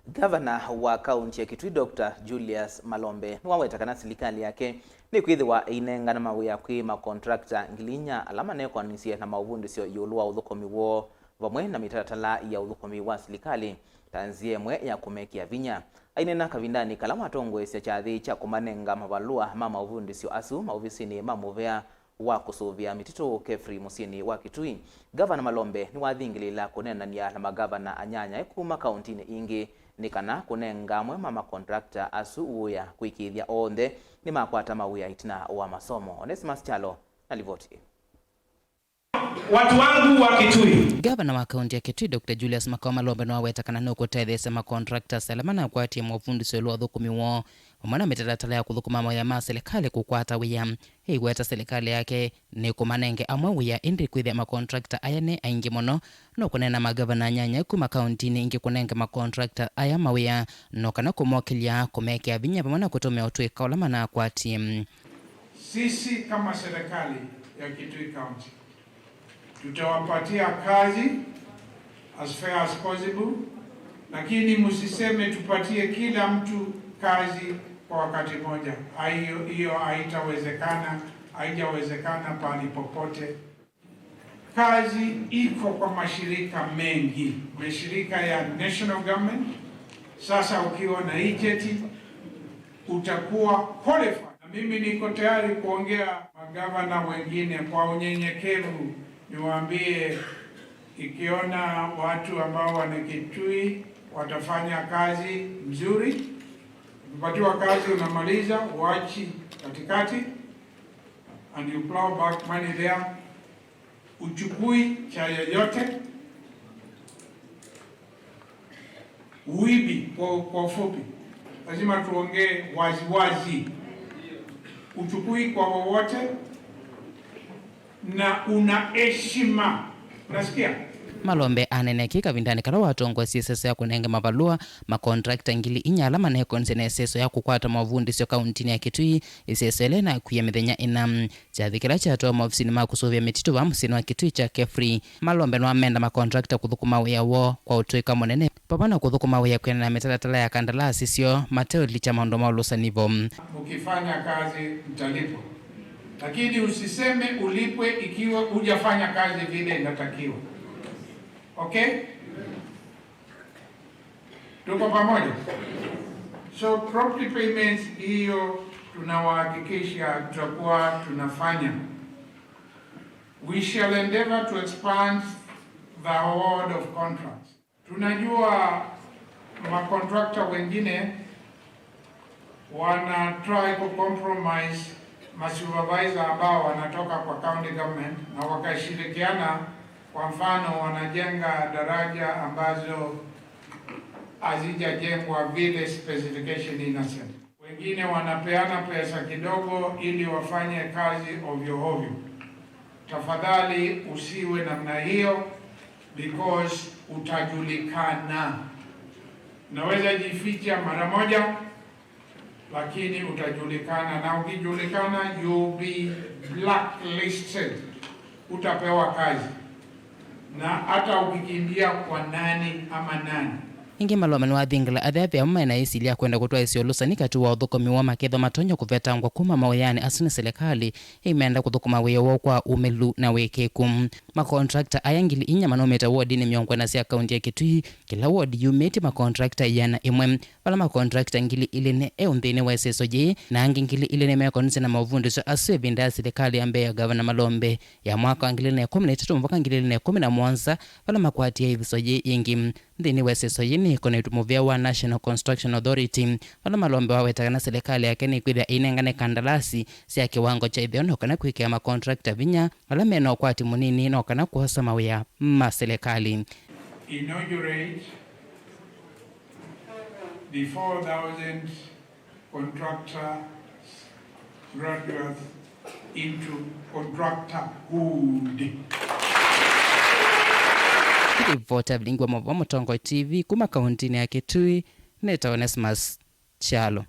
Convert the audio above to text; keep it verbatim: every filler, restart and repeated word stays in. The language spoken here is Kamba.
Ngavana wa kaunti ya Kitui, Doctor Julius Malombe, nĩwaweta kana silikalĩ yake nĩkwĩthĩwa ĩinengana mawĩa kwĩ makontrakta ngili inya ala manekwatĩsye na maũvundĩsyo ĩũlũ wa ũthũkũmi woo vamwe na mĩtalatala ya ũthũkũmi wa silikalĩ ta nzĩa ĩmwe ya kũmekĩa vinya. Aineena kavindanĩ kala watongoesya kyathĩ kya kũmanenga mavalũa ma maũvundĩsyo asu maovisinĩ ma mũvea wa kũsũvĩa mĩtitũ, KEFRI, mũsyĩnĩ wa Kitui. Ngavana Malombe nĩwathingĩlĩĩla kũneenany'a na magavana anyanya kuma kauntinĩ ingĩ nĩ kana kũnenga amwe ma makontrakta asu wĩa kũĩkĩĩthya onthe nĩmakwata mawĩa ĩtina wa masomo. Onesimus Kyalo na livoti ĩĩ. Watu wangu wa Kitui. Ngavana wa kaunti ya Kitui, Doctor Julius Makau Malombe, nĩwaweta kana nũkũtetheesya makontrakta ala manakwatie maũvundĩsyo ĩũlũ wa ũthũkũmi woo vamwe na mĩtalatala ya kũthũkũma mawĩa ma silikalĩ kũkwata wĩa. Eiweta silikalĩ yake nĩkũmanenge amwe wĩa, ĩndĩ kwĩthĩa makontrakta aya nĩ aingĩ mũno, no kũneena magavana anyanya kuma kauntinĩ ingĩ kũnenge makontrakta aya mawĩa, no kana kũmokĩlya, kũmekĩa vinya vamwe na kũtũmĩa ũtũĩka ũla manakwatie. Sisi kama serikali ya Kitui County, tutawapatia kazi as fair as possible, lakini msiseme tupatie kila mtu kazi kwa wakati moja. Hiyo, hiyo haitawezekana, haijawezekana pahali popote. Kazi iko kwa mashirika mengi, mashirika ya national government. Sasa ukiwa na hii cheti, utakuwa qualified. Na mimi niko tayari kuongea magavana wengine kwa unyenyekevu, niwaambie, ikiona watu ambao wana Kitui watafanya kazi mzuri, ukipatiwa kazi unamaliza, uachi katikati, and you plow back money there. Uchukui cha yoyote. Uibi, kwa, kwa ufupi, lazima tuongee wazi wazi. Uchukui kwa wowote na una heshima. Unasikia? Malombe anene kĩ kavindanĩ kala watongoesye ĩseso ya kũnenge mavalũa makontrakta ngili inya ala manekonzye na ĩseso ya kũkwata maũvundĩsyo kauntinĩ ya Kitui, ĩseso ĩla ĩnakuie mĩthenya ĩna. Kyathĩ kĩla kyatwawa maovisinĩ ma kũsũvĩa mĩtitũ vaa mũsyĩnĩ wa Kitui kya KEFRI, Malombe nĩwamenda makontrakta kũthũkũma wĩa woo kwa ũtũĩka mũnene, vamwe na kũthũkũma wĩa kwĩanana na mĩtalatala ya kandalasi syoo mateũlikya maũndũ ma ũlũsani vo. Ukifanya kazi, mtalipwa. Lakini usiseme ulipwe ikiwa hujafanya kazi vile inatakiwa. Okay? Tuko pamoja? So property payments hiyo tunawahakikisha tutakuwa tunafanya. We shall endeavor to expand the award of contracts. Tunajua makontrakta wengine wana try ku compromise masupervisor ambao wanatoka kwa county government na wakashirikiana, kwa mfano, wanajenga daraja ambazo hazijajengwa vile specification inasema. Wengine wanapeana pesa kidogo ili wafanye kazi ovyo ovyo. Tafadhali usiwe namna hiyo, because utajulikana. Unaweza jificha mara moja, lakini utajulikana, na ukijulikana, you'll be blacklisted. Utapewa kazi, na hata ukikimbia kwa nani ama nani. Ĩngĩ, Malombe nĩwathingĩla athea vea amwe mena ĩsilya ya kwenda kũtwaĩsya ũlũsani katĩ wa ũthũkũmi woo makethwa matonya kũvetangwa kuma mawĩanĩ asu nĩ silikalĩ ĩimenda kũthũkũma wĩa woo kwa umĩlu na wĩkĩĩku. Makontrakta aya ngili inya manumĩte wodinĩ mĩongo ĩna sya kaunti ya Kitui, kĩla wodi yumĩtye makontrakta ĩana ĩmwe. Vala makontrakta ngili ilĩ nĩ eũ nthĩnĩ wa ĩseso yĩĩ, na angĩ ngili ilĩ nĩmekonzye na maũvundĩsyo asu ĩvinda ya silikalĩ ya mbee ya Ngavana Malombe ya mwaka wa ngili ilĩ na ĩkũmi na itatũ mũvaka ngili ilĩ na ĩkũmi na mũonza, vala makwatie ĩviso yĩĩ yĩngĩ. Nthĩnĩ wa ĩseso yĩĩ nĩkonetw'e mũvĩa wa National Construction Authority, vala Malombe waweta kana silikalĩ yake nĩkwĩthĩa ĩinengane kandalasi sya kĩwango kya ĩtheo no kana kwĩkĩa makontrakta vinya ala mena ũkwati mũnini no kana kwosa mawĩa ma silikalĩ. Inaugurate the four thousand contractors, graduates into contractorhood. Ripoti ya vilingi wa maũvoo Mũtongoi T V kuma kauntinĩ ya Kitui, nĩtawa Onesmus Kyalo.